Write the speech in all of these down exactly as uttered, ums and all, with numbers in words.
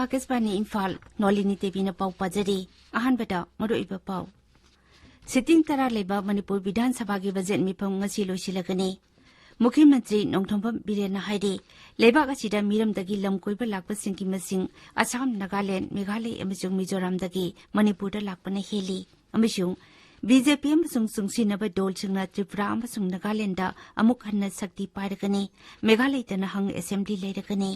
ꯑꯥꯀꯥꯁꯕꯥꯅꯤ ꯏꯝꯐꯥꯜ, ꯅꯣꯂꯤꯅꯤ ꯗꯦꯕꯤꯅ ꯄꯥꯎ ꯄꯥꯖꯔꯤ꯫ ꯑꯍꯥꯟꯕꯗ ꯃꯔꯨꯑꯣꯏꯕ ꯄꯥꯎ꯫ ꯁꯤꯇꯤꯡ ꯇꯔꯥ ꯂꯩꯕ ꯃꯅꯤꯄꯨꯔ ꯕꯤꯙꯥꯟ ꯁꯚꯥꯒꯤ ꯕꯖꯦꯠ ꯃꯤꯐꯝ ꯉꯁꯤ ꯂꯣꯏꯁꯤꯜꯂꯒꯅꯤ꯫ ꯃꯨꯈ꯭ꯌ ꯃꯟꯇ꯭ꯔꯤ ꯅꯣꯡꯊꯣꯝꯕꯝ ꯕꯤꯔꯦꯟꯅ ꯍꯥꯏꯔꯤ, ꯂꯩꯕꯥꯛ ꯑꯁꯤꯗ ꯃꯤꯔꯝꯗꯒꯤ ꯂꯝ ꯀꯣꯏꯕ ꯂꯥꯛꯄꯁꯤꯡꯒꯤ ꯃꯁꯤꯡ ꯑꯁꯥꯝ, ꯅꯥꯒꯥꯂꯦꯟ, ꯃꯦꯘꯥꯂꯌ ꯑꯃꯁꯨꯡ ꯃꯤꯖꯣꯔꯥꯝꯗꯒꯤ ꯃꯅꯤꯄꯨꯔꯗ ꯂꯥꯛꯄꯅ ꯍꯦꯜꯂꯤ ꯑꯃꯁꯨꯡ ꯕꯤ ꯖꯦ ꯄꯤ ꯑꯃꯁꯨꯡ ꯆꯨꯡꯁꯤꯟꯅꯕ ꯗꯣꯜꯁꯤꯡꯅ ꯇ꯭ꯔꯤꯄꯨꯔꯥ ꯑꯃꯁꯨꯡ ꯅꯥꯒꯥꯂꯦꯟꯗ ꯑꯃꯨꯛ ꯍꯟꯅ ꯁꯛꯇꯤ ꯄꯥꯏꯔꯒꯅꯤ꯫ ꯃꯦꯘꯥꯂꯌꯗꯅ ꯍꯪ ꯑꯦꯁꯦꯝꯕ꯭ꯂꯤ ꯂꯩꯔꯒꯅꯤ꯫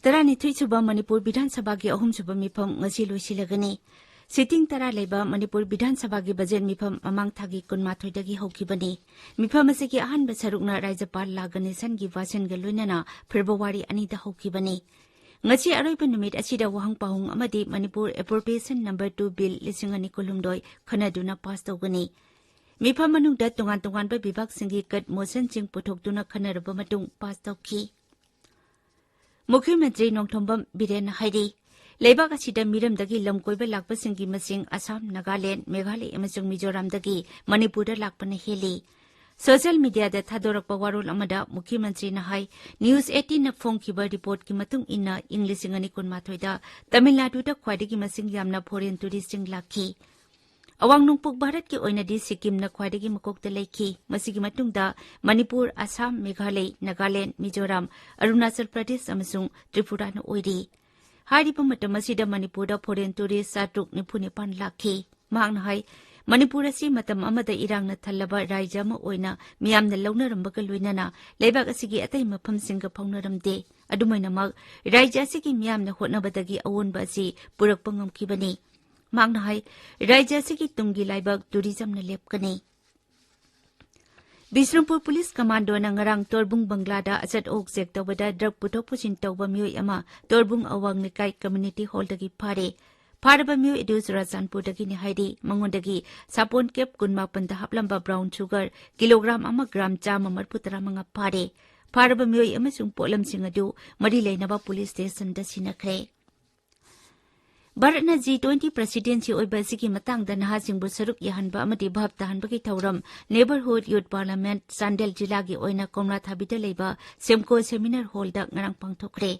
ꯇꯔꯥꯅꯤꯊꯣꯏ ꯁꯨꯕ ꯃꯅꯤꯄꯨꯔ ꯕꯤꯙꯥꯟ ꯁꯚꯥꯒꯤ ꯑꯍꯨꯝꯁꯨꯕ ꯃꯤꯐꯝ ꯉꯁꯤ ꯂꯣꯏꯁꯤꯜꯂꯒꯅꯤ꯫ ꯁꯤꯇꯤꯡ ꯇꯔꯥ ꯂꯩꯕ ꯃꯅꯤꯄꯨꯔ ꯕꯤꯙꯥꯟ ꯁꯚꯥꯒꯤ ꯕꯖꯦꯠ ꯃꯤꯐꯝ ꯃꯃꯥꯡ ꯊꯥꯒꯤ ꯀꯨꯟꯃꯥꯊꯣꯏꯗꯒꯤ ꯍꯧꯈꯤꯕꯅꯤ꯫ ꯃꯤꯐꯝ ꯑꯁꯤꯒꯤ ꯑꯍꯥꯟꯕ ꯁꯔꯨꯛꯅ ꯔꯥꯖ꯭ꯌꯄꯥꯜ ꯂꯥ ꯒꯅꯦꯁꯟꯒꯤ ꯚꯥꯁꯟꯒ ꯂꯣꯏꯅꯅ ꯐꯦꯕ꯭ꯔꯨꯋꯥꯔꯤ ꯑꯅꯤꯗ ꯍꯧꯈꯤꯕꯅꯤ꯫ ꯉꯁꯤ ꯑꯔꯣꯏꯕ ꯅꯨꯃꯤꯠ ꯑꯁꯤꯗ ꯋꯥꯍꯪ ꯄꯥꯎꯍꯪ ꯑꯃꯗꯤ ꯃꯅꯤꯄꯨꯔ ꯑꯦꯄ꯭ꯔꯣꯄ꯭ꯔꯤꯌꯦꯁꯟ ꯅꯝꯕꯔ ꯇꯨ ꯕꯤꯜ ꯂꯤꯁꯤꯡ ꯑꯅꯤ ꯀꯨꯟꯍꯨꯝꯗꯣꯏ ꯈꯟꯅꯗꯨꯅ ꯄꯥꯁ ꯇꯧꯒꯅꯤ꯫ ꯃꯤꯐꯝ ꯃꯅꯨꯡꯗ ꯇꯣꯉꯥꯟ ꯇꯣꯉꯥꯟꯕ ꯕꯤꯚꯥꯒꯁꯤꯡꯒꯤ ꯀꯠ ꯃꯣꯁꯟꯁꯤꯡ ꯄꯨꯊꯣꯛꯇꯨꯅ ꯈꯟꯅꯔꯕ ꯃꯇꯨꯡ ꯄꯥꯁ ꯇꯧꯈꯤ꯫ ꯃꯨꯈ꯭ꯌ ꯃꯟꯇ꯭ꯔꯤ ꯅꯣꯡꯊꯣꯝꯕꯝ ꯕꯤꯔꯦꯟꯅ ꯍꯥꯏꯔꯤ, ꯂꯩꯕꯥꯛ ꯑꯁꯤꯗ ꯃꯤꯔꯝꯗꯒꯤ ꯂꯝ ꯀꯣꯏꯕ ꯂꯥꯛꯄꯁꯤꯡꯒꯤ ꯃꯁꯤꯡ ꯑꯁꯥꯝ, ꯅꯥꯒꯥꯂꯦꯟ, ꯃꯦꯘꯥꯂꯌ ꯑꯃꯁꯨꯡ ꯃꯤꯖꯣꯔꯥꯝꯗꯒꯤ ꯃꯅꯤꯄꯨꯔꯗ ꯂꯥꯛꯄꯅ ꯍꯦꯜꯂꯤ꯫ ꯁꯣꯁꯤꯌꯦꯜ ꯃꯤꯗꯤꯌꯥꯗ ꯊꯥꯗꯣꯔꯛꯄ ꯋꯥꯔꯣꯜ ꯑꯃꯗ ꯃꯨꯈ꯭ꯌ ꯃꯟꯇ꯭ꯔꯤꯅ ꯍꯥꯏ, ꯅ꯭ꯌꯨꯁ ꯑꯩꯠꯇꯤꯟꯅ ꯐꯣꯡꯈꯤꯕ ꯔꯤꯄꯣꯔꯠꯀꯤ ꯃꯇꯨꯡ ꯏꯟꯅ ꯏꯪ ꯂꯤꯁꯤꯡ ꯑꯅꯤ ꯀꯨꯟꯃꯥꯊꯣꯏꯗ ꯇꯃꯤꯜ ꯅꯥꯗꯨꯗ ꯈ꯭ꯋꯥꯏꯗꯒꯤ ꯃꯁꯤꯡ ꯌꯥꯝꯅ ꯐꯣꯔꯦꯟ ꯇꯨꯔꯤꯁꯁꯤꯡ ꯂꯥꯛꯈꯤ꯫ ꯑꯋꯥꯡ ꯅꯣꯡꯄꯣꯛ ꯚꯥꯔꯠꯀꯤ ꯑꯣꯏꯅꯗꯤ ꯁꯤꯛꯀꯤꯝꯅ ꯈ꯭ꯋꯥꯏꯗꯒꯤ ꯃꯀꯣꯛꯇ ꯂꯩꯈꯤ꯫ ꯃꯁꯤꯒꯤ ꯃꯇꯨꯡꯗ ꯃꯅꯤꯄꯨꯔ, ꯑꯁꯥꯝ, ꯃꯦꯘꯥꯂꯌ, ꯅꯥꯒꯥꯂꯦꯟ, ꯃꯤꯖꯣꯔꯥꯝ, ꯑꯔꯨꯅꯥꯆꯜ ꯄ꯭ꯔꯗꯦꯁ ꯑꯃꯁꯨꯡ ꯇ꯭ꯔꯤꯄꯨꯔꯥꯅ ꯑꯣꯏꯔꯤ꯫ ꯍꯥꯏꯔꯤꯕ ꯃꯇꯝ ꯑꯁꯤꯗ ꯃꯅꯤꯄꯨꯔꯗ ꯐꯣꯔꯦꯟ ꯇꯨꯔꯤꯁ ꯆꯥꯇ꯭ꯔꯨꯛ ꯅꯤꯐꯨ ꯅꯤꯄꯥꯟ ꯂꯥꯛꯈꯤ꯫ ꯃꯍꯥꯛꯅ ꯍꯥꯏ, ꯃꯅꯤꯄꯨꯔ ꯑꯁꯤ ꯃꯇꯝ ꯑꯃꯗ ꯏꯔꯥꯡꯅ ꯊꯜꯂꯕ ꯔꯥꯖ꯭ꯌ ꯑꯃ ꯑꯣꯏꯅ ꯃꯤꯌꯥꯝꯅ ꯂꯧꯅꯔꯝꯕꯒ ꯂꯣꯏꯅꯅ ꯂꯩꯕꯥꯛ ꯑꯁꯤꯒꯤ ꯑꯇꯩ ꯃꯐꯝꯁꯤꯡꯒ ꯐꯥꯎꯅꯔꯝꯗꯦ꯫ ꯑꯗꯨꯃꯥꯏꯅꯃꯛ, ꯔꯥꯖ꯭ꯌ ꯑꯁꯤꯒꯤ ꯃꯤꯌꯥꯝꯅ ꯍꯣꯠꯅꯕꯗꯒꯤ ꯑꯑꯣꯟꯕ ꯑꯁꯤ ꯄꯨꯔꯛꯄ ꯉꯝꯈꯤꯕꯅꯤ꯫ ꯃꯍꯥꯛꯅ ꯍꯥꯏ, ꯔꯥꯖ꯭ꯌ ꯑꯁꯤꯒꯤ ꯇꯨꯡꯒꯤ ꯂꯥꯏꯕꯛ ꯇꯨꯔꯤꯖꯝꯅ ꯂꯦꯞꯀꯅꯤ꯫ ꯕꯤꯁꯅꯨꯄꯨꯔ ꯄꯨꯂꯤꯁ ꯀꯃꯥꯟꯗꯣꯅ ꯉꯔꯥꯡ ꯇꯣꯔꯕꯨꯡ ꯕꯪꯒ꯭ꯂꯥꯗ ꯑꯆꯠ ꯑꯣꯛ ꯆꯦꯛ ꯇꯧꯕꯗ ꯗ꯭ꯔꯒ ꯄꯨꯊꯣꯛ ꯄꯨꯁꯤꯟ ꯇꯧꯕ ꯃꯤꯑꯣꯏ ꯑꯃ ꯇꯣꯔꯕꯨꯡ ꯑꯋꯥꯡ ꯂꯩꯀꯥꯏ ꯀꯝꯃ꯭ꯌꯨꯅꯤꯇꯤ ꯍꯣꯜꯗꯒꯤ ꯐꯥꯔꯦ꯫ ꯐꯥꯔꯕ ꯃꯤꯑꯣꯏ ꯑꯗꯨ ꯆꯨꯔꯥꯆꯥꯟꯄꯨꯔꯗꯒꯤꯅꯤ ꯍꯥꯏꯔꯤ꯫ ꯃꯉꯣꯟꯗꯒꯤ ꯁꯥꯄꯣꯟ ꯀꯦꯞ ꯀꯨꯟꯃꯥꯄꯟꯗ ꯍꯥꯞꯂꯝꯕ ꯕ꯭ꯔꯥꯎꯟ ꯁꯨꯒꯔ ꯀꯤꯂꯣꯒ꯭ꯔꯥꯝ ꯑꯃ ꯒ꯭ꯔꯥꯝ ꯆꯥꯝꯃ ꯃꯔꯤꯐꯨ ꯇꯔꯥꯃꯉꯥ ꯐꯥꯔꯦ꯫ ꯐꯥꯔꯕ ꯃꯤꯑꯣꯏ ꯑꯃꯁꯨꯡ ꯄꯣꯠꯂꯝꯁꯤꯡ ꯑꯗꯨ ꯃꯔꯤ ꯂꯩꯅꯕ ꯄꯨꯂꯤꯁ ꯁ꯭ꯇꯦꯁꯟꯗ ꯁꯤꯟꯅꯈ꯭ꯔꯦ꯫ ꯚꯥꯔꯠꯅ ꯖꯤ ꯇ꯭ꯋꯦꯟꯇꯤ ꯄ꯭ꯔꯦꯁꯤꯗꯦꯟꯁꯤ ꯑꯣꯏꯕ ꯑꯁꯤꯒꯤ ꯃꯇꯥꯡꯗ ꯅꯍꯥꯁꯤꯡꯕꯨ ꯁꯔꯨꯛ ꯌꯥꯍꯟꯕ ꯑꯃꯗꯤ ꯚꯥꯞ ꯇꯥꯍꯟꯕꯒꯤ ꯊꯧꯔꯝ ꯅꯦꯕꯔꯍꯨꯗ ꯌꯨꯊ ꯄꯥꯔꯂꯥꯃꯦꯟꯠ ꯆꯥꯟꯗꯦꯜ ꯖꯤꯂꯥꯒꯤ ꯑꯣꯏꯅ ꯀꯣꯝꯂꯥꯊꯥꯕꯤꯗ ꯂꯩꯕ ꯁꯦꯝꯀꯣ ꯁꯦꯃꯤꯅꯥꯔ ꯍꯣꯜꯗ ꯉꯔꯥꯡ ꯄꯥꯡꯊꯣꯛꯈ꯭ꯔꯦ꯫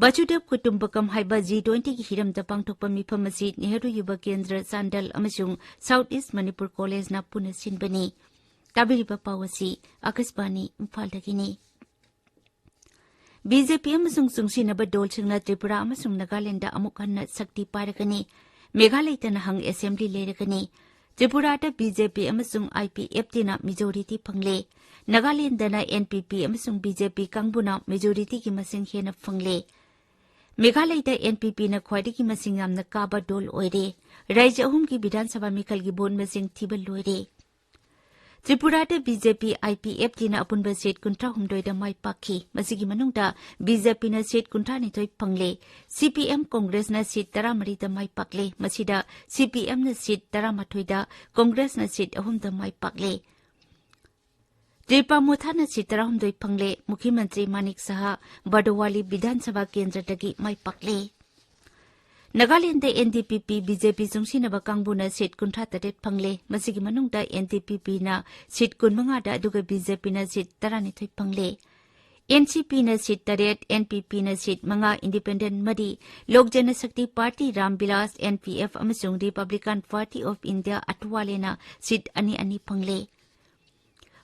ꯕꯥꯁꯨꯗꯦꯕ ꯀꯨꯇꯨꯝꯕꯀꯝ ꯍꯥꯏꯕ ꯖꯤ ꯇ꯭ꯋꯦꯟꯇꯤꯒꯤ ꯍꯤꯔꯝꯗ ꯄꯥꯡꯊꯣꯛꯄ ꯃꯤꯐꯝ ꯑꯁꯤ ꯅꯦꯍꯔꯨ ꯌꯨꯕ ꯀꯦꯟꯗ꯭ꯔ ꯆꯥꯟꯗꯦꯜ ꯑꯃꯁꯨꯡ ꯁꯥꯎꯊ ꯏꯁ꯭ꯠ ꯃꯅꯤꯄꯨꯔ ꯀꯣꯂꯦꯖꯅ ꯄꯨꯟꯅ ꯁꯤꯟꯕꯅꯤ꯫ ꯇꯥꯕꯤꯔꯤꯕ ꯄꯥꯎ ꯑꯁꯤ ꯑꯀꯥꯁꯕꯥꯅꯤ ꯏꯝꯐꯥꯜꯗꯒꯤꯅꯤ꯫ ꯕꯤ ꯖꯦ ꯄꯤ ꯑꯃꯁꯨꯡ ꯆꯨꯡꯁꯤꯟꯅꯕ ꯗꯣꯜꯁꯤꯡꯅ ꯇ꯭ꯔꯤꯄꯨꯔꯥ ꯑꯃꯁꯨꯡ ꯅꯥꯒꯥꯂꯦꯟꯗ ꯑꯃꯨꯛ ꯍꯟꯅ ꯁꯛꯇꯤ ꯄꯥꯏꯔꯒꯅꯤ꯫ ꯃꯦꯘꯥꯂꯌꯗꯅ ꯍꯪ ꯑꯦꯁꯦꯝꯕ꯭ꯂꯤ ꯂꯩꯔꯒꯅꯤ꯫ ꯇ꯭ꯔꯤꯄꯨꯔꯥꯗ ꯕꯤ ꯖꯦ ꯄꯤ ꯑꯃꯁꯨꯡ ꯑꯥꯏ ꯄꯤ ꯑꯦꯐ ꯇꯤꯅ ꯃꯦꯖꯣꯔꯤꯇꯤ ꯐꯪꯂꯦ꯫ ꯅꯥꯒꯥꯂꯦꯟꯗꯅ ꯑꯦꯟ ꯄꯤ ꯄꯤ ꯑꯃꯁꯨꯡ ꯕꯤ ꯖꯦ ꯄꯤ ꯀꯥꯡꯕꯨꯅ ꯃꯦꯖꯣꯔꯤꯇꯤꯒꯤ ꯃꯁꯤꯡ ꯍꯦꯟꯅ ꯐꯪꯂꯦ꯫ ꯃꯦꯘꯥꯂꯌꯗ ꯑꯦꯟ ꯄꯤ ꯄꯤꯅ ꯈ꯭ꯋꯥꯏꯗꯒꯤ ꯃꯁꯤꯡ ꯌꯥꯝꯅ ꯀꯥꯕ ꯗꯣꯜ ꯑꯣꯏꯔꯦ꯫ ꯔꯥꯖ꯭ꯌ ꯑꯍꯨꯝꯒꯤ ꯕꯤꯙꯥꯟ ꯁꯚꯥ ꯃꯤꯈꯜꯒꯤ ꯚꯣꯠ ꯃꯁꯤꯡ ꯊꯤꯕ ꯂꯣꯏꯔꯦ꯫ ꯇ꯭ꯔꯤꯄꯨꯔꯥꯗ B J P I P F ꯇꯤꯅ ꯑꯄꯨꯟꯕ ꯁꯤꯠ ꯀꯨꯟꯊ꯭ꯔꯥꯍꯨꯝꯗꯣꯏꯗ ꯃꯥꯏ ꯄꯥꯛꯈꯤ꯫ ꯃꯁꯤꯒꯤ ꯃꯅꯨꯡꯗ ꯕꯤ ꯖꯦ ꯄꯤꯅ ꯁꯤꯠ ꯀꯨꯟꯊ꯭ꯔꯥꯅꯤꯊꯣꯏ ꯐꯪꯂꯦ꯫ ꯁꯤ ꯄꯤ ꯑꯦꯝ ꯀꯣꯡꯒ꯭ꯔꯦꯁꯅ ꯁꯤꯠ ꯇꯔꯥꯃꯔꯤꯗ ꯃꯥꯏ ꯄꯥꯛꯂꯦ꯫ ꯃꯁꯤꯗ ꯁꯤ ꯄꯤ ꯑꯦꯝꯅ ꯁꯤꯠ ꯇꯔꯥꯃꯥꯊꯣꯏꯗ, ꯀꯣꯡꯒ꯭ꯔꯦꯁꯅ ꯁꯤꯠ ꯑꯍꯨꯝꯗ ꯃꯥꯏ ꯄꯥꯛꯂꯦ꯫ ꯇ꯭ꯔꯤꯄꯥ ꯃꯣꯊꯥꯅ ꯁꯤꯠ ꯇꯔꯥꯍꯨꯝꯗꯣꯏ ꯐꯪꯂꯦ꯫ ꯃꯨꯈ꯭ꯌ ꯃꯟꯇ꯭ꯔꯤ ꯃꯥꯅꯤꯛ ꯁꯍꯥ ꯕꯥꯗꯣꯋꯥꯂꯤ ꯕꯤꯙꯥꯟ ꯁꯚꯥ ꯀꯦꯟꯗ꯭ꯔꯗꯒꯤ ꯃꯥꯏ ꯄꯥꯛꯂꯦ꯫ ꯅꯥꯒꯥꯂꯦꯟꯗ ꯑꯦꯟ ꯗꯤ ꯄꯤ ꯄꯤ ꯕꯤ ꯖꯦ ꯄꯤ ꯆꯨꯡꯁꯤꯟꯅꯕ ꯀꯥꯡꯕꯨꯅ ꯁꯤꯠ ꯀꯨꯟꯊ꯭ꯔꯥ ꯇꯔꯦꯠ ꯐꯪꯂꯦ꯫ ꯃꯁꯤꯒꯤ ꯃꯅꯨꯡꯗ ꯑꯦꯟ ꯗꯤ ꯄꯤ ꯄꯤꯅ ꯁꯤꯠ ꯀꯨꯟꯃꯉꯥꯗ, ꯑꯗꯨꯒ ꯕꯤ ꯖꯦ ꯄꯤꯅ ꯁꯤꯠ ꯇꯔꯥꯅꯤꯊꯣꯏ ꯐꯪꯂꯦ꯫ ꯑꯦꯟ ꯁꯤ ꯄꯤꯅ ꯁꯤꯠ ꯇꯔꯦꯠ, ꯑꯦꯟ ꯄꯤ ꯄꯤꯅ ꯁꯤꯠ ꯃꯉꯥ, ꯏꯟꯗꯤꯄꯦꯟꯗꯦꯟꯠ ꯃꯔꯤ, Lok Janshakti party, Ram Bilas, N P F ꯑꯃꯁꯨꯡ ꯔꯤꯄꯕ꯭ꯂꯤꯀꯥꯟ ꯄꯥꯔꯇꯤ ꯑꯣꯐ ꯏꯟꯗꯤꯌꯥ, ꯑꯊꯋꯥꯂꯦꯅ ꯁꯤꯠ ꯑꯅꯤ ꯑꯅꯤ ꯐꯪꯂꯦ꯫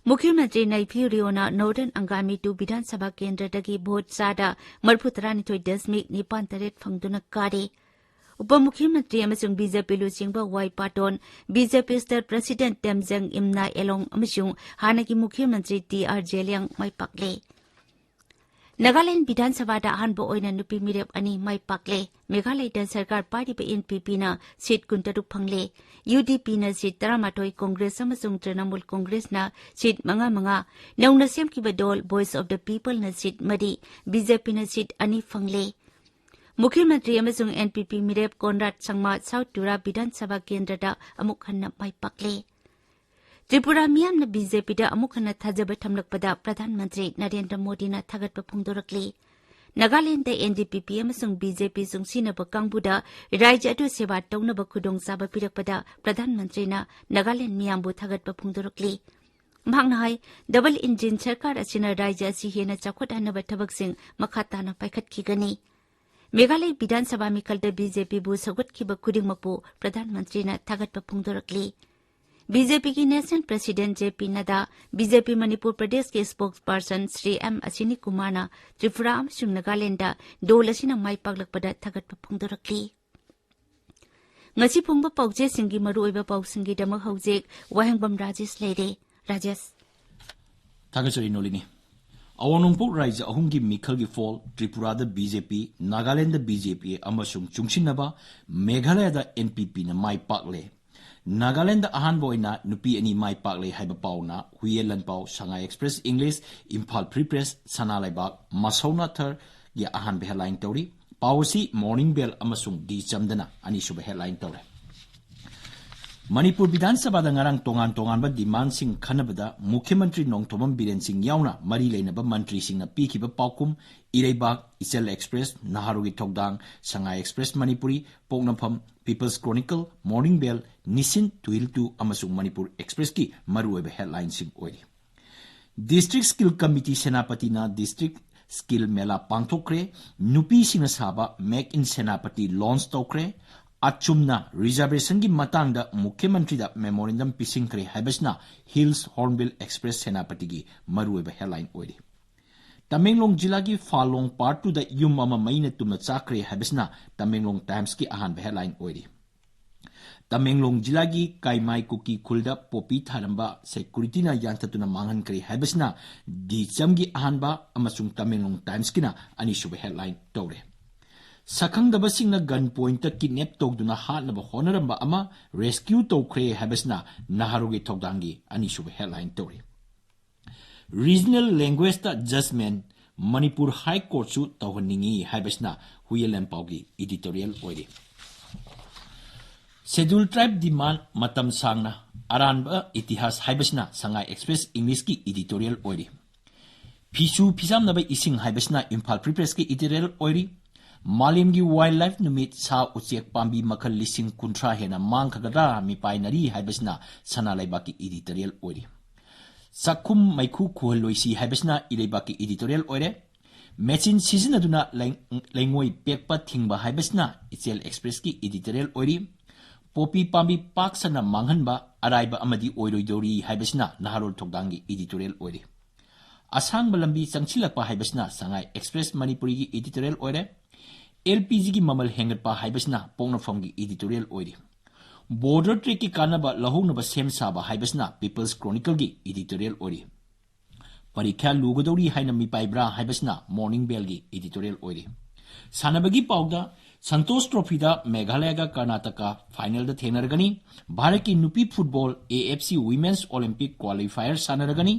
ꯃꯨꯈ꯭ꯌ ꯃꯟꯇ꯭ꯔꯤ ꯅꯩꯐꯤ ꯔꯤꯑꯣꯅ ꯅꯣꯔꯗꯔꯟ ꯑꯪꯒꯥꯃꯤ ꯇꯨ ꯕꯤꯙꯥꯟ ꯁꯚꯥ ꯀꯦꯟꯗ꯭ꯔꯗꯒꯤ ꯚꯣꯠ ꯆꯥꯗ ꯃꯔꯤꯐꯨ ꯇꯔꯥꯅꯤꯊꯣꯏ ꯗꯁꯃꯤꯛ ꯅꯤꯄꯥꯟ ꯇꯔꯦꯠ ꯐꯪꯗꯨꯅ ꯀꯥꯔꯦ꯫ ꯎꯄ ꯃꯨꯈ꯭ꯌ ꯃꯟꯇ꯭ꯔꯤ ꯑꯃꯁꯨꯡ ꯕꯤ ꯖꯦ ꯄꯤ ꯂꯨꯆꯤꯡꯕ ꯋꯥꯏ ꯄꯥꯇꯣꯟ, ꯕꯤ ꯖꯦ ꯄꯤ ꯁ꯭ꯇꯦꯠ ꯄ꯭ꯔꯦꯁꯤꯗꯦꯟꯠ ꯇꯦꯝꯖꯪ ꯏꯝꯅꯥ ꯑꯦꯂꯣꯡ ꯑꯃꯁꯨꯡ ꯍꯥꯟꯅꯒꯤ ꯃꯨꯈ꯭ꯌ ꯃꯟꯇ꯭ꯔꯤ ꯇꯤ ꯑꯥꯔ ꯖꯦꯂꯤꯌꯥꯡ ꯃꯥꯏ ꯄꯥꯛꯂꯦ꯫ ꯅꯥꯒꯥꯂꯦꯟ ꯕꯤꯙꯥꯟ ꯁꯚꯥꯗ ꯑꯍꯥꯟꯕ ꯑꯣꯏꯅ ꯅꯨꯄꯤ ꯃꯤꯔꯦꯞ ꯑꯅꯤ ꯃꯥꯏ ꯄꯥꯛꯂꯦ꯫ ꯃꯦꯘꯥꯂꯌꯗ ꯁꯔꯀꯥꯔ ꯄꯥꯏꯔꯤꯕ ꯑꯦꯟ ꯄꯤ ꯄꯤꯅ ꯁꯤꯠ ꯀꯨꯟꯇꯔꯨꯛ ꯐꯪꯂꯦ꯫ ꯌꯨ ꯗꯤ ꯄꯤꯅ ꯁꯤꯠ ꯇꯔꯥꯃꯥꯊꯣꯏ, ꯀꯣꯡꯒ꯭ꯔꯦꯁ ꯑꯃꯁꯨꯡ ꯇ꯭ꯔꯤꯅꯃꯨꯜ ꯀꯣꯡꯒ꯭ꯔꯦꯁꯅ ꯁꯤꯠ ꯃꯉꯥ ꯃꯉꯥ, ꯅꯧꯅ ꯁꯦꯝꯈꯤꯕ ꯗꯣꯜ ꯚꯣꯏꯁ ꯑꯣꯐ ꯗ ꯄꯤꯄꯜꯅ ꯁꯤꯠ ꯃꯔꯤ, ꯕꯤ ꯖꯦ ꯄꯤꯅ ꯁꯤꯠ ꯑꯅꯤ ꯐꯪꯂꯦ꯫ ꯃꯨꯈ꯭ꯌ ꯃꯟꯇ꯭ꯔꯤ ꯑꯃꯁꯨꯡ ꯑꯦꯟ ꯄꯤ ꯄꯤ ꯃꯤꯔꯦꯞ ꯀꯣꯟꯔꯥꯗ ꯁꯪꯃꯥ ꯁꯥꯎꯊ ꯇꯨꯔꯥ ꯕꯤꯙꯥꯟ ꯁꯚꯥ ꯀꯦꯟꯗ꯭ꯔꯗ ꯑꯃꯨꯛ ꯍꯟꯅ ꯃꯥꯏ ꯄꯥꯛꯂꯦ꯫ ꯇ꯭ꯔꯤꯄꯨꯔꯥ ꯃꯤꯌꯥꯝꯅ ꯕꯤ ꯖꯦ ꯄꯤꯗ ꯑꯃꯨꯛ ꯍꯟꯅ ꯊꯥꯖꯕ ꯊꯝꯂꯛꯄꯗ ꯄ꯭ꯔꯙꯥꯟ ꯃꯟꯇ꯭ꯔꯤ ꯅꯔꯦꯟꯗ꯭ꯔ ꯃꯣꯗꯤꯅ ꯊꯥꯒꯠꯄ ꯐꯣꯡꯗꯣꯔꯛꯂꯤ꯫ ꯅꯥꯒꯥꯂꯦꯟꯗ ꯑꯦꯟ ꯗꯤ ꯄꯤ ꯄꯤ ꯑꯃꯁꯨꯡ ꯕꯤ ꯖꯦ ꯄꯤ ꯆꯨꯡꯁꯤꯟꯅꯕ ꯀꯥꯡꯕꯨꯗ ꯔꯥꯖ꯭ꯌ ꯑꯗꯨ ꯁꯦꯕꯥ ꯇꯧꯅꯕ ꯈꯨꯗꯣꯡꯆꯥꯕ ꯄꯤꯔꯛꯄꯗ ꯄ꯭ꯔꯙꯥꯟ ꯃꯟꯇ꯭ꯔꯤꯅ ꯅꯥꯒꯥꯂꯦꯟ ꯃꯤꯌꯥꯝꯕꯨ ꯊꯥꯒꯠꯄ ꯐꯣꯡꯗꯣꯔꯛꯂꯤ꯫ ꯃꯍꯥꯛꯅ ꯍꯥꯏ, ꯗꯕꯜ ꯏꯟꯖꯤꯟ ꯁꯔꯀꯥꯔ ꯑꯁꯤꯅ ꯔꯥꯖ꯭ꯌ ꯑꯁꯤ ꯍꯦꯟꯅ ꯆꯥꯎꯈꯠꯍꯟꯅꯕ ꯊꯕꯛꯁꯤꯡ ꯃꯈꯥ ꯇꯥꯅ ꯄꯥꯏꯈꯠꯈꯤꯒꯅꯤ꯫ ꯃꯦꯘꯥꯂꯌ ꯕꯤꯙꯥꯟ ꯁꯚꯥ ꯃꯤꯈꯜꯗ ꯕꯤ ꯖꯦ ꯄꯤꯕꯨ ꯁꯧꯒꯠꯈꯤꯕ ꯈꯨꯗꯤꯡꯃꯛꯄꯨ ꯄ꯭ꯔꯙꯥꯟ ꯃꯟꯇ꯭ꯔꯤꯅ ꯊꯥꯒꯠꯄ ꯐꯣꯡꯗꯣꯔꯛꯂꯤ꯫ ꯕꯤ ꯖꯦ ꯄꯤꯒꯤ ꯅꯦꯁꯅꯦꯜ ꯄ꯭ꯔꯁꯤꯗꯦꯟꯠ ꯖꯦ ꯄꯤ ꯅꯗꯥ, ꯕꯤ ꯖꯦ ꯄꯤ ꯃꯅꯤꯄꯨꯔ ꯄ꯭ꯔꯗꯦꯁꯀꯤ ꯁ꯭ꯄꯣꯛꯁ ꯄꯔꯁꯟ ꯁ꯭ꯔꯤ ꯑꯦꯝ ꯑꯁꯤꯅꯤ ꯀꯨꯃꯥꯔꯅ ꯇ꯭ꯔꯤꯄꯨꯔꯥ ꯑꯃꯁꯨꯡ ꯅꯥꯒꯥꯂꯦꯟꯗ ꯗꯣꯜ ꯑꯁꯤꯅ ꯃꯥꯏ ꯄꯥꯛꯂꯛꯄꯗ ꯊꯥꯒꯠꯄ ꯐꯣꯡꯗꯣꯔꯛꯂꯤ꯫ ꯉꯁꯤ ꯐꯣꯡꯕ ꯄꯥꯎꯆꯦꯁꯤꯡꯒꯤ ꯃꯔꯨꯑꯣꯏꯕ ꯄꯥꯎꯁꯤꯡꯒꯤꯗꯃꯛ ꯍꯧꯖꯤꯛ ꯋꯥꯍꯦꯡꯕꯝ ꯔꯥꯖꯦꯁ ꯂꯩꯔꯦ꯫ ꯔꯥꯖꯦꯁ꯫ ꯊꯥꯒꯠꯆꯔꯤ ꯅꯣꯂꯤꯅꯤ꯫ ꯑꯋꯥꯡ ꯅꯣꯡꯄꯣꯛ ꯔꯥꯖ꯭ꯌ ꯑꯍꯨꯝꯒꯤ ꯃꯤꯈꯜꯒꯤ ꯐꯣꯜ, ꯇ꯭ꯔꯤꯄꯨꯔꯥꯗ ꯕꯤ ꯖꯦ ꯄꯤ, ꯅꯥꯒꯥꯂꯦꯟꯗ ꯕꯤ ꯖꯦ ꯄꯤ ꯑꯃꯁꯨꯡ ꯆꯨꯡꯁꯤꯟꯅꯕ ꯃꯦꯘꯥꯂꯌꯗ ꯑꯦꯟ ꯄꯤ ꯄꯤꯅ ꯃꯥꯏ ꯄꯥꯛꯂꯦ꯫ ꯅꯥꯒꯥꯂꯦꯟꯗ ꯑꯍꯥꯟꯕ ꯑꯣꯏꯅ ꯅꯨꯄꯤ ꯑꯅꯤ ꯃꯥꯏ ꯄꯥꯛꯂꯦ ꯍꯥꯏꯕ ꯄꯥꯎꯅ Hueiyen Lanpao, Sangai express English, Imphal free press, Sana Leibak, ꯃꯁꯧꯅꯥꯊꯔꯒꯤ ꯑꯍꯥꯟꯕ ꯍꯦꯗꯂꯥꯏꯟ ꯇꯧꯔꯤ꯫ ꯄꯥꯎ ꯑꯁꯤ ꯃꯣꯔꯅꯤꯡ ꯕꯦꯜ ꯑꯃꯁꯨꯡ ꯗꯤ ꯆꯝꯗꯅ ꯑꯅꯤꯁꯨꯕ ꯍꯦꯗꯂꯥꯏꯟ ꯇꯧꯔꯦ꯫ ꯃꯅꯤꯄꯨꯔ ꯕꯤꯙꯥꯟ ꯁꯚꯥꯗ ꯉꯔꯥꯡ ꯇꯣꯉꯥꯟ ꯇꯣꯉꯥꯟꯕ ꯗꯤꯃꯥꯟꯁꯤꯡ ꯈꯟꯅꯕꯗ ꯃꯨꯈ꯭ꯌ ꯃꯟꯇ꯭ꯔꯤ ꯅꯣꯡꯊꯣꯝꯕꯝ ꯕꯤꯔꯦꯟ ꯁꯤꯡ ꯌꯥꯎꯅ ꯃꯔꯤ ꯂꯩꯅꯕ ꯃꯟꯇ꯭ꯔꯤꯁꯤꯡꯅ ꯄꯤꯈꯤꯕ ꯄꯥꯎꯈꯨꯝ ꯏꯔꯩꯕꯥꯛ, ꯏꯆꯜ ꯑꯦꯛꯁꯄ꯭ꯔꯦꯁ, ꯅꯍꯥꯔꯣꯜꯒꯤ ꯊꯧꯗꯥꯡ, ꯁꯉꯥꯏ express Manipuri, Poknapham, people's chronicle, morning bell, ꯅꯤꯁꯤꯟ, ꯇꯨꯍꯤꯜꯇꯨ ꯑꯃꯁꯨꯡ ꯃꯅꯤꯄꯨꯔ ꯑꯦꯛꯁꯄ꯭ꯔꯦꯁꯀꯤ ꯃꯔꯨꯑꯣꯏꯕ ꯍꯦꯗꯂꯥꯏꯟꯁꯤꯡ ꯑꯣꯏꯔꯤ꯫ ꯗꯤꯁꯇ꯭ꯔꯤꯛ ꯁ꯭ꯀꯤꯜ ꯀꯃꯤꯇꯤ ꯁꯦꯅꯥꯄꯇꯤꯅ ꯗꯤꯁꯇ꯭ꯔꯤꯛ ꯁ꯭ꯀꯤꯜ ꯃꯦꯂꯥ ꯄꯥꯡꯊꯣꯛꯈ꯭ꯔꯦ꯫ ꯅꯨꯄꯤꯁꯤꯡꯅ ꯁꯥꯕ ꯃꯦꯛ ꯏꯟ ꯁꯦꯅꯥꯄꯇꯤ ꯂꯣꯟꯆ ꯇꯧꯈ꯭ꯔꯦ꯫ ꯑꯆꯨꯝꯅ ꯔꯤꯖꯔꯕꯦꯁꯟꯒꯤ ꯃꯇꯥꯡꯗ ꯃꯨꯈ꯭ꯌ ꯃꯟꯇ꯭ꯔꯤꯗ ꯃꯦꯃꯣꯔꯦꯟꯗꯝ ꯄꯤꯁꯤꯟꯈ꯭ꯔꯦ ꯍꯥꯏꯕꯁꯤꯅ ꯍꯤꯜꯁ ꯍꯣꯔꯟꯕꯤꯜ ꯑꯦꯛꯁꯄ꯭ꯔꯦꯁ ꯁꯦꯅꯥꯄꯇꯤꯒꯤ ꯃꯔꯨꯑꯣꯏꯕ ꯍꯦꯗꯂꯥꯏꯟ ꯑꯣꯏꯔꯤ꯫ ꯇꯃꯦꯡꯂꯣꯡ ꯖꯤꯂꯥꯒꯤ ꯐꯥꯂꯣꯡ ꯄꯥꯔꯠ ꯇꯨꯗ ꯌꯨꯝ ꯑꯃ ꯃꯩꯅ ꯇꯨꯝꯅ ꯆꯥꯛꯈ꯭ꯔꯦ ꯍꯥꯏꯕꯁꯤꯅ ꯇꯃꯦꯡꯂꯣꯡ ꯇꯥꯏꯝꯁꯀꯤ ꯑꯍꯥꯟꯕ ꯍꯦꯗꯂꯥꯏꯟ ꯑꯣꯏꯔꯤ꯫ ꯇꯃꯦꯡꯂꯣꯡ ꯖꯤꯂꯥꯒꯤ ꯀꯥꯏꯃꯥꯏ ꯀꯨꯀꯤ ꯈꯨꯜꯗ ꯄꯣꯄꯤ ꯊꯥꯔꯝꯕ ꯁꯦꯀ꯭ꯌꯨꯔꯤꯇꯤꯅ ꯌꯥꯟꯊꯠꯇꯨꯅ ꯃꯥꯡꯍꯟꯈ꯭ꯔꯦ ꯍꯥꯏꯕꯁꯤꯅ ꯗꯤ ꯆꯝꯒꯤ ꯑꯍꯥꯟꯕ ꯑꯃꯁꯨꯡ ꯇꯃꯦꯡꯂꯣꯡ ꯇꯥꯏꯝꯁꯀꯤꯅ ꯑꯅꯤꯁꯨꯕ ꯍꯦꯗꯂꯥꯏꯟ ꯇꯧꯔꯦ꯫ ꯁꯛꯈꯪꯗꯕꯁꯤꯡꯅ ꯒꯟ ꯄꯣꯏꯟꯠꯇ ꯀꯤꯗꯅꯦꯞ ꯇꯧꯗꯨꯅ ꯍꯥꯠꯅꯕ ꯍꯣꯠꯅꯔꯝꯕ ꯑꯃ ꯔꯦꯁꯀ꯭ꯌꯨ ꯇꯧꯈ꯭ꯔꯦ ꯍꯥꯏꯕꯁꯤꯅ ꯅꯍꯥꯔꯣꯜꯒꯤ ꯊꯧꯗꯥꯡꯒꯤ ꯑꯅꯤꯁꯨꯕ ꯍꯦꯗꯂꯥꯏꯟ ꯇꯧꯔꯤ꯫ ꯔꯤꯖꯅꯦꯜ ꯂꯦꯡꯒ꯭ꯋꯦꯖꯇ ꯖꯖꯃꯦꯟ, ꯃꯅꯤꯄꯨꯔ ꯍꯥꯏ ꯀꯣꯔꯠꯁꯨ ꯇꯧꯍꯟꯅꯤꯡꯏ ꯍꯥꯏꯕꯁꯤꯅ ꯍꯨꯏꯌꯦꯟ ꯂꯥꯟꯄꯥꯎꯒꯤ ꯏꯗꯤꯇꯣꯔꯤꯌꯦꯜ ꯑꯣꯏꯔꯤ꯫ ꯁꯦꯗ꯭ꯌꯨꯜ ꯇ꯭ꯔꯥꯏꯕ ꯗꯤꯃꯥꯟ ꯃꯇꯝ ꯁꯥꯡꯅ ꯑꯔꯥꯟꯕ ꯏꯇꯤꯍꯥꯁ ꯍꯥꯏꯕꯁꯤꯅ ꯁꯉꯥꯏ ꯑꯦꯛꯁꯄ꯭ꯔꯦꯁ ꯏꯪꯂꯤꯁꯀꯤ ꯏꯗꯤꯇꯣꯔꯤꯌꯦꯜ ꯑꯣꯏꯔꯤ꯫ ꯐꯤꯁꯨ ꯐꯤꯖꯥꯝꯅꯕ ꯏꯁꯤꯡ ꯍꯥꯏꯕꯁꯤꯅ ꯏꯝꯐꯥꯜ ꯄ꯭ꯔꯤ ꯄ꯭ꯔꯦꯁꯀꯤ ꯏꯗꯤꯇꯣꯔꯤꯌꯦꯜ ꯑꯣꯏꯔꯤ꯫ ꯃꯥꯂꯦꯝꯒꯤ ꯋꯥꯏꯜ ꯂꯥꯏꯐ ꯅꯨꯃꯤꯠ, ꯁꯥ ꯎꯆꯦꯛ ꯄꯥꯝꯕꯤ ꯃꯈꯜ ꯂꯤꯁꯤꯡ ꯀꯨꯟꯊ꯭ꯔꯥ ꯍꯦꯟꯅ ꯃꯥꯡꯈꯒꯗ꯭ꯔꯥ ꯃꯤꯄꯥꯏꯅꯔꯤ ꯍꯥꯏꯕꯁꯤꯅ ꯁꯅꯥ ꯂꯩꯕꯥꯛꯀꯤ ꯏꯗꯤꯇꯣꯔꯤꯌꯦꯜ ꯑꯣꯏꯔꯤ꯫ ꯆꯥꯛꯈꯨꯝ ꯃꯩꯈꯨ ꯈꯨꯍꯜꯂꯣꯏꯁꯤ ꯍꯥꯏꯕꯁꯤꯅ ꯏꯔꯩꯕꯥꯛꯀꯤ ꯏꯗꯤꯇꯣꯔꯤꯌꯦꯜ ꯑꯣꯏꯔꯦ꯫ ꯃꯦꯆꯤꯟ ꯁꯤꯖꯤꯟꯅꯗꯨꯅ ꯂꯩ-, ꯂꯩꯉꯣꯏ ꯄꯦꯛꯄ ꯊꯤꯡꯕ ꯍꯥꯏꯕꯁꯤꯅ ꯏꯆꯦꯜ ꯑꯦꯛꯁꯄ꯭ꯔꯦꯁꯀꯤ ꯏꯗꯤꯇꯣꯔꯤꯌꯦꯜ ꯑꯣꯏꯔꯤ꯫ ꯄꯣꯄꯤ ꯄꯥꯝꯕꯤ ꯄꯥꯛ ꯁꯟꯅ ꯃꯥꯡꯍꯟꯕ, ꯑꯔꯥꯏꯕ ꯑꯃꯗꯤ ꯑꯣꯏꯔꯣꯏꯗꯧꯔꯤ ꯍꯥꯏꯕꯁꯤꯅ ꯅꯍꯥꯔꯣꯜ ꯊꯧꯗꯥꯡꯒꯤ ꯏꯗꯤꯇꯣꯔꯤꯌꯦꯜ ꯑꯣꯏꯔꯤ꯫ ꯑꯁꯥꯡꯕ ꯂꯝꯕꯤ ꯆꯪꯁꯤꯜꯂꯛꯄ ꯍꯥꯏꯕꯁꯤꯅ ꯁꯉꯥꯏ ꯑꯦꯛꯁꯄ꯭ꯔꯦꯁ ꯃꯅꯤꯄꯨꯔꯤꯒꯤ ꯏꯗꯤꯇꯣꯔꯤꯌꯦꯜ ꯑꯣꯏꯔꯦ꯫ ꯑꯦꯜ.ꯄꯤ.ꯖꯤꯒꯤ ꯃꯃꯜ ꯍꯦꯟꯒꯠꯄ ꯍꯥꯏꯕꯁꯤꯅ ꯄꯣꯛꯅꯐꯝꯒꯤ ꯏꯗꯤꯇꯣꯔꯤꯌꯦꯜ ꯑꯣꯏꯔꯤ꯫ ꯕꯣꯔꯗꯔ ꯇ꯭ꯔꯦꯛꯀꯤ ꯀꯥꯟꯅꯕ ꯂꯧꯍꯧꯅꯕ ꯁꯦꯝ ꯁꯥꯕ ꯍꯥꯏꯕꯁꯤꯅ ꯄꯤꯄꯜꯁ ꯀ꯭ꯔꯣꯅꯤꯀꯜꯒꯤ ꯏꯗꯤꯇꯣꯔꯤꯌꯦꯜ ꯑꯣꯏꯔꯤ꯫ ꯄꯔꯤꯈ꯭ꯌꯥ ꯂꯨꯒꯗꯧꯔꯤ ꯍꯥꯏꯅ ꯃꯤꯄꯥꯏꯕ꯭ꯔꯥ ꯍꯥꯏꯕꯁꯤꯅ ꯃꯣꯔꯅꯤꯡ ꯕꯦꯜꯒꯤ ꯏꯗꯤꯇꯣꯔꯤꯌꯦꯜ ꯑꯣꯏꯔꯤ꯫ ꯁꯥꯟꯅꯕꯒꯤ ꯄꯥꯎꯗ, ꯁꯟꯇꯣꯁ ꯇ꯭ꯔꯣꯐꯤꯗ ꯃꯦꯘꯥꯂꯌꯒ ꯀꯔꯅꯥꯇꯀ ꯐꯥꯏꯅꯦꯜꯗ ꯊꯦꯡꯅꯔꯒꯅꯤ꯫ ꯚꯥꯔꯠꯀꯤ ꯅꯨꯄꯤ football AFC Women's Olympic Qualifier ꯁꯥꯟꯅꯔꯒꯅꯤ꯫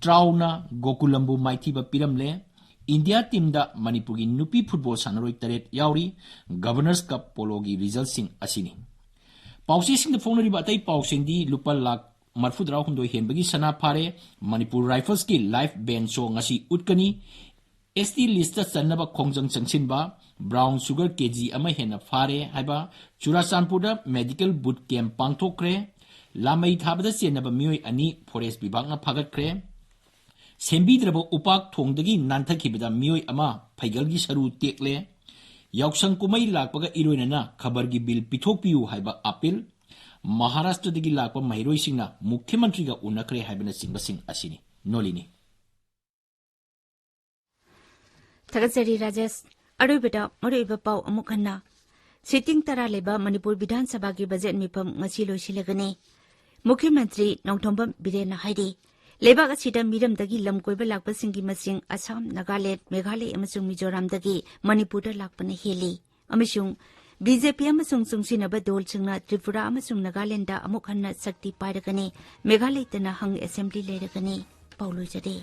ꯇ꯭ꯔꯥꯎꯅ ꯒꯣꯀꯨꯂꯝꯕꯨ ꯃꯥꯏꯊꯤꯕ ꯄꯤꯔꯝꯂꯦ꯫ ꯏꯟꯗꯤꯌꯥ ꯇꯤꯝꯗ ꯃꯅꯤꯄꯨꯔꯒꯤ ꯅꯨꯄꯤ ꯐꯨꯠꯕꯣꯜ ꯁꯥꯟꯅꯔꯣꯏ ꯇꯔꯦꯠ ꯌꯥꯎꯔꯤ꯫ ꯒꯚꯔꯅꯔꯁ ꯀꯞ ꯄꯣꯂꯣꯒꯤ ꯔꯤꯖꯜꯁꯤꯡ ꯑꯁꯤꯅꯤ꯫ ꯄꯥꯎꯆꯦꯁꯤꯡꯗ ꯐꯣꯡꯅꯔꯤꯕ ꯑꯇꯩ ꯄꯥꯎꯁꯤꯡꯗꯤ: ꯂꯨꯄꯥ ꯂꯥꯈ ꯃꯔꯤꯐꯨꯇꯔꯥꯍꯨꯝꯗꯣꯏ ꯍꯦꯟꯕꯒꯤ ꯁꯅꯥ ꯐꯥꯔꯦ꯫ ꯃꯅꯤꯄꯨꯔ ꯔꯥꯏꯐꯜꯁꯀꯤ ꯂꯥꯏꯐ ꯕꯦꯟ ꯁꯣ ꯉꯁꯤ ꯎꯠꯀꯅꯤ꯫ ST ꯂꯤꯁꯇ ꯆꯟꯅꯕ ꯈꯣꯡꯖꯪ ꯆꯪꯁꯤꯟꯕ꯫ ꯕ꯭ꯔꯥꯎꯟ ꯁꯨꯒꯔ KG ꯑꯃ ꯍꯦꯟꯅ ꯐꯥꯔꯦ ꯍꯥꯏꯕ꯫ ꯆꯨꯔꯥꯆꯥꯟꯄꯨꯔꯗ ꯃꯦꯗꯤꯀꯦꯜ ꯕꯨꯠ ꯀꯦꯝꯞ ꯄꯥꯡꯊꯣꯛꯈ꯭ꯔꯦ꯫ ꯂꯥꯃꯩ ꯊꯥꯕꯗ ꯆꯦꯟꯅꯕ ꯃꯤꯑꯣꯏ ꯑꯅꯤ ꯐꯣꯔꯦꯁ ꯕꯤꯚꯥꯒꯅ ꯐꯥꯒꯠꯈ꯭ꯔꯦ꯫ ꯁꯦꯝꯕꯤꯗ꯭ꯔꯕ ꯎꯄꯥꯛ ꯊꯣꯡꯗꯒꯤ ꯅꯥꯟꯊꯈꯤꯕꯗ ꯃꯤꯑꯣꯏ ꯑꯃ ꯐꯩꯒꯜꯒꯤ ꯁꯔꯨ ꯇꯦꯛꯂꯦ꯫ ꯌꯥꯎꯁꯪ ꯀꯨꯝꯍꯩ ꯂꯥꯛꯄꯒ ꯏꯔꯣꯏꯅꯅ ꯈꯕꯔꯒꯤ ꯕꯤꯜ ꯄꯤꯊꯣꯛꯄꯤꯌꯨ ꯍꯥꯏꯕ ꯑꯄꯤꯜ꯫ ꯃꯍꯥꯔꯥꯁꯇ꯭ꯔꯗꯒꯤ ꯂꯥꯛꯄ ꯃꯍꯩꯔꯣꯏꯁꯤꯡꯅ ꯃꯨꯈ꯭ꯌ ꯃꯟꯇ꯭ꯔꯤꯒ ꯎꯅꯈ꯭ꯔꯦ ꯍꯥꯏꯕꯅꯆꯤꯡꯕꯁꯤꯡ ꯑꯁꯤꯅꯤ꯫ ꯅꯣꯂꯤꯅꯤ꯫ ꯊꯥꯒꯠꯆꯔꯤ ꯔꯥꯖꯦꯁ꯫ ꯑꯔꯣꯏꯕꯗ ꯃꯔꯨꯑꯣꯏꯕ ꯄꯥꯎ ꯑꯃꯨꯛ ꯍꯟꯅ꯫ ꯁꯤꯇꯤꯡ ꯇꯔꯥ ꯂꯩꯕ ꯃꯅꯤꯄꯨꯔ ꯕꯤꯙꯥꯟ ꯁꯚꯥꯒꯤ ꯕꯖꯦꯠ ꯃꯤꯐꯝ ꯉꯁꯤ ꯂꯣꯏꯁꯤꯜꯂꯒꯅꯤ꯫ ꯃꯨꯈ꯭ꯌ ꯃꯟꯇ꯭ꯔꯤ ꯅꯣꯡꯊꯣꯝꯕꯝ ꯕꯤꯔꯦꯟꯅ ꯍꯥꯏꯔꯤ, ꯂꯩꯕꯥꯛ ꯑꯁꯤꯗ ꯃꯤꯔꯝꯗꯒꯤ ꯂꯝ ꯀꯣꯏꯕ ꯂꯥꯛꯄꯁꯤꯡꯒꯤ ꯃꯁꯤꯡ ꯑꯁꯥꯝ, ꯅꯥꯒꯥꯂꯦꯟꯗ, ꯃꯦꯘꯥꯂꯌ ꯑꯃꯁꯨꯡ ꯃꯤꯖꯣꯔꯥꯝꯗꯒꯤ ꯃꯅꯤꯄꯨꯔꯗ ꯂꯥꯛꯄꯅ ꯍꯦꯜꯂꯤ꯫ ꯑꯃꯁꯨꯡ BJP ꯑꯃꯁꯨꯡ ꯆꯨꯡꯁꯤꯟꯅꯕ ꯗꯣꯜꯁꯤꯡꯅ ꯇ꯭ꯔꯤꯄꯨꯔꯥ ꯑꯃꯁꯨꯡ ꯅꯥꯒꯥꯂꯦꯟꯗ ꯑꯃꯨꯛ ꯍꯟꯅ ꯁꯛꯇꯤ ꯄꯥꯏꯔꯒꯅꯤ, ꯃꯦꯘꯥꯂꯌꯗꯅ ꯍꯪ ꯑꯦꯁꯦꯝꯕ꯭ꯂꯤ ꯂꯩꯔꯒꯅꯤ꯫ ꯄꯥꯎ ꯂꯣꯏꯖꯔꯦ꯫